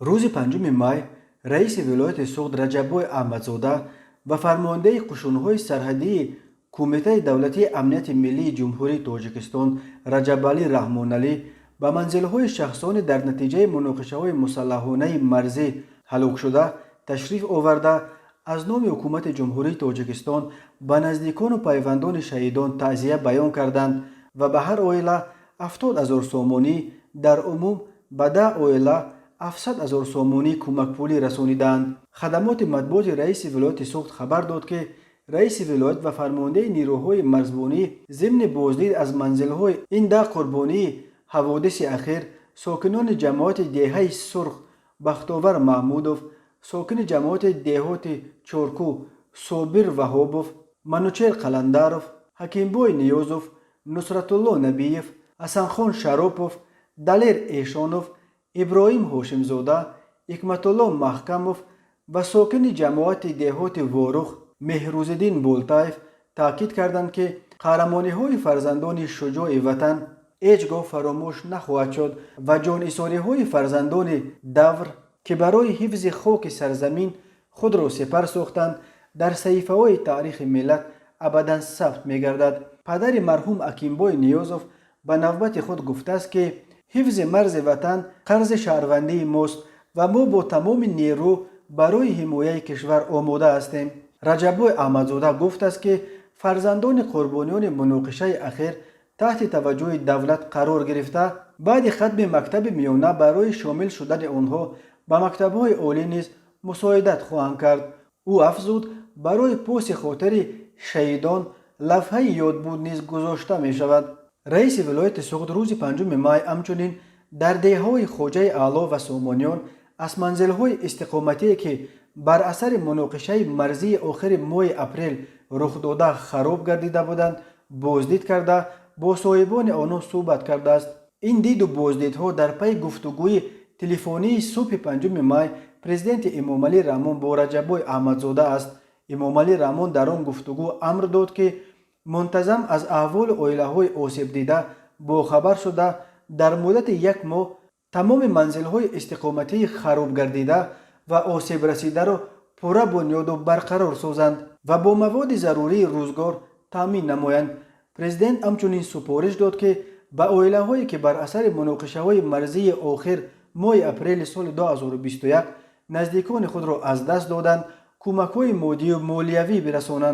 Рӯзи 5 май раиси вилояти Суғд Раҷаббой Аҳмадзода ва фармондеҳи қушунҳои сарҳадии Кумитаи давлатии амнияти миллии Ҷумҳурии Тоҷикистон Раҷабалӣ Раҳмоналӣ ба манзилҳои шахсоне, дар натиҷаи муноқишаҳои мусаллаҳонаи марзӣ ҳалокшуда, ташриф оварда, аз номи Ҳукумати Ҷумҳурии Тоҷикистон ба наздикону пайвандони шаҳидон таъзия баён карданд ва ба ҳар оила 70 000 сомонӣ, дар умум ба 10 оила 700 000 сомонӣ кӯмакпулӣ расонидаанд. Хадамоти матбуоти раиси вилояти Суғд хабар дод, ки раиси вилоят ва фармондеҳи нерӯҳои марзбонӣ зимни боздид аз манзилҳои ин 10 қурбонии ҳаводиси ахир, сокинони ҷамоати деҳаи Сурх Бахтовар Маҳмудов, сокини ҷамоати деҳоти Чоркӯ Собир Ваҳобов, Манучер Қаландаров, Ҳакимбой Ниёзов, Нусратулло Набиев, Ҳасанхон Шаропов, Далер Эшонов, Иброҳим Ҳошимзода, Ҳикматулло Маҳкамов ва сокини ҷамоати деҳоти Ворух Меҳрӯзиддин Болтаев таъкид карданд, ки қаҳрамониҳои фарзандони шуҷои ватан ҳеҷ гоҳ фаромӯш нахоҳад шуд ва ҷонисориҳои фарзандони давр, ки барои ҳифзи хоки сарзамин худро сепар сохтанд, дар саҳифаҳои таърихи миллат абадан сабт мегардад. Падари марҳум Акимбой Ниёзов ба навбати худ гуфтааст, ки ҳифзи марзи ватан қарзи шаҳрвандии мост ва мо бо тамоми нерӯ барои ҳимояи кишвар омода ҳастем. Раҷаббой Аҳмадзода гуфтааст, ки фарзандони қурбониёни муноқишаи ахир таҳти таваҷҷӯҳи давлат қарор гирифта, баъди хатми мактаби миёна барои шомил шудани онҳо ба мактабҳои олӣ низ мусоидат хоҳанд кард. Ӯ афзуд, барои поси хотири шаҳидон лавҳаи ёдбуд низ гузошта мешавад. Раиси вилояти Суғд рӯзи 5 май ҳамчунин дар деҳҳои Хоҷаи Аъло ва Сомониён аз манзилҳои истиқоматие, ки бар асари муноқишаи марзии охири моҳи апрел рухдода хароб гардида буданд, боздид карда, бо соҳибони онҳо суҳбат кардааст. Ин диду боздидҳо дар пайи гуфтугӯи телефонии субҳи 5 май президенти Эмомалӣ Раҳмон бо Раҷаббой Аҳмадзода аст. Эмомалӣ Раҳмон дар он гуфтугӯ амр дод, ки мунтазам аз аҳволи оилаҳои осебдида бохабар шуда, дар муддати як моҳ тамоми манзилҳои истиқоматии харобгардида ва осебрасидаро пурра бунёду барқарор созанд ва бо маводи зарурии рӯзгор таъмин намоянд. Президент ҳамчунин супориш дод, ки ба оилаҳое, ки бар асари муноқишаҳои марзии охир моҳи апрели соли 2021 наздикони худро аз даст доданд, кӯмакҳои моддию молиявӣ бирасонанд.